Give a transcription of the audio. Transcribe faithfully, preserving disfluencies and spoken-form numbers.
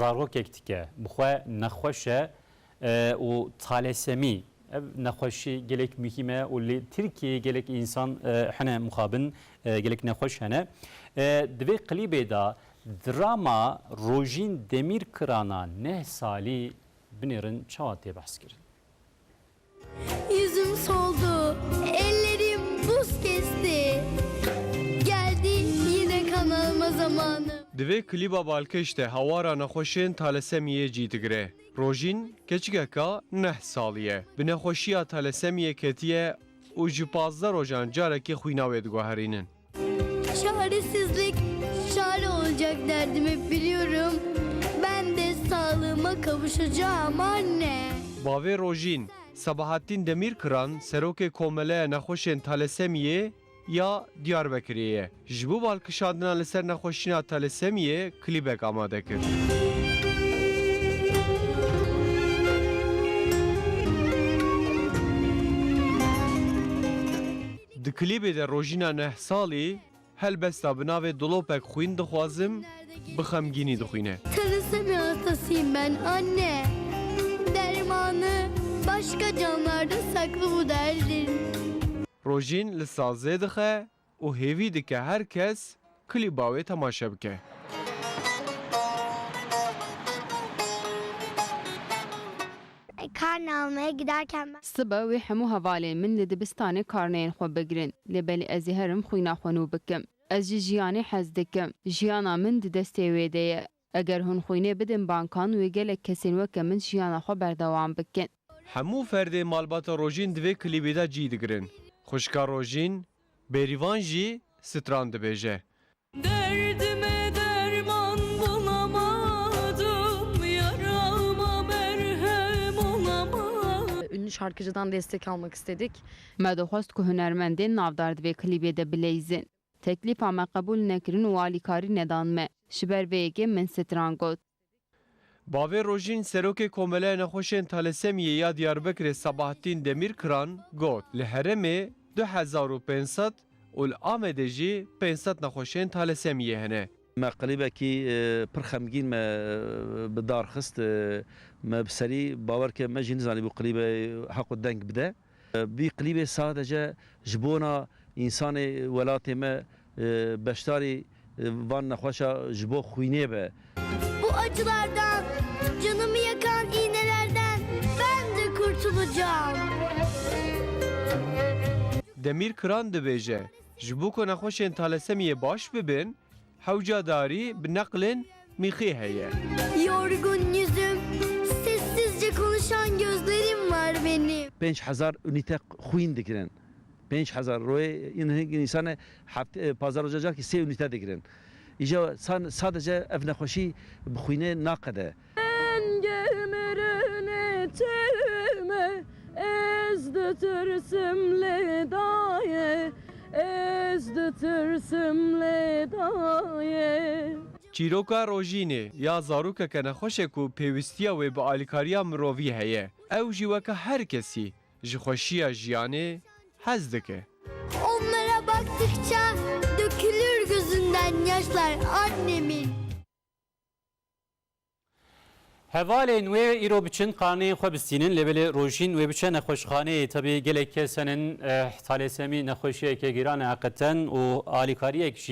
Zarokek dike, bi xwe nexweş e, e, û talesemî, ev nexweşî gelek muhîm e û li Tirkiyeyê gelek însan, e, hene mixabin, e, gelek nexweş hene. E, di vê klîbê de drama Rojîn Demîrkirana neh salî binêrin çawa tê behskirin? Yüzüm soldu, ellerim buz kesti. Geldi yine kanalıma zamanım. Di vê klîba balkêş de hawara nexweşên talesemiyê cî digire. Rojîn keçikeka neh salî ye. Bi nexweşiya talesemiyê ketiye û ji pazdeh rojan carekê xwîna wê diguherînin. Çaresizlik çare olacak derdimi biliyorum. Ben de sağlığıma kavuşacağım anne. Bavê Rojîn, Sebahattin Demirkıran, serokê Komeleya Nexweşên Talesemiyê ya Diyarbekirê ye. Ji bo balkişandina li ser nexweşîna talesemiyê klîbek amade kir. Di klîbê de Rojîna neh salî helbesta bi navê Dolopek xwîn dixwazim bi xemgînî dixwîne. Talisemi hastasıyım ben anne. Dermanı başka canlarda saklı bu derdin. Rojîn li sazê dixe û hêvî dike her kes klîba wê temaşe bike. Karne almaya giderken ben Sibe wê hemû hevalên min li dibistanê karneyên xwe bigirin, lê belê ez ê herim xwîna xwe nû bikim. Ez ji jiyanê hez dikim. Jiyana min di destê wê de ye. Eger hûn xwînê bidin bankan, wê gelek kesên weke min jiyana xwe berdewam bikin. Hemû ferdên malbata Rojîn di vê klîbê de cî digirin. Xwişka Rojîn, Bêrîvan jî stran dibêje. Derdime derman bulamadım, yarama merhem olamadım. Ünlü şarkıcıdan destek almak istedik. Me dixwest ku hunermendên navdar di vê klîbê de bileyzin. Teklîfa me qebûl nekirin û alîkarî nedan me. Ji ber vê yekê min stran got. Bavê Rojîn, serokê Komeleya Nexweşên Talesemiyê ya Diyarbekirê Sebahattin Demirkıran got, li herêmê du hezar û pênc sed û li Amedê jî pênc sed nexweşên talesemiyê hene. Me qilîbekî, e, pir xemgîn me, e, bi dar xist. E, me bi serî bawer ke me jî nizanîbû qilîbe heq û deng bide. Bî klîbê sadece ji bona însanê welatê me, e, beşdarî, e, van nexweşa ji bo xwînê be. Bu acılardan, canımı yakan iğnelerden ben de kurtulacağım. Demîrkiran dibêje, ji bo ku nexweşên talesemiyê baş bibin, hewcedarî bi neqlên mîxî heye. Yorgun yüzüm, sessizce konuşan gözlerim var benim. Pênc hezar unîte xwîn dikirin. Pênc hezar royê, în-, hing însane heft-, e, pazar roja carkî sê unîte dikirin. Îja san-, sadece ev nexweşî bi xwînê naqede. Engel mirin etme, ez ditirsim lê dayê, ez ditirsim lê dayê. Çîroka Rojînê ya zarokeke nexweş e ku pêwistiya wê bi alîkariya mirovî heye. Ew jî weke her kesî ji xweşiya jiyanê hez dike. Onlara baktıkça dökülür gözünden yaşlar annemin. Hevalên wê îro biçin qarneyên xwe bistînin, lê belê Rojîn wê biçe nexweşxaneyê. Tebî gelek kes henin, eh, talêsemî nexweşiyeke giran e heqeten û alîkariyek jî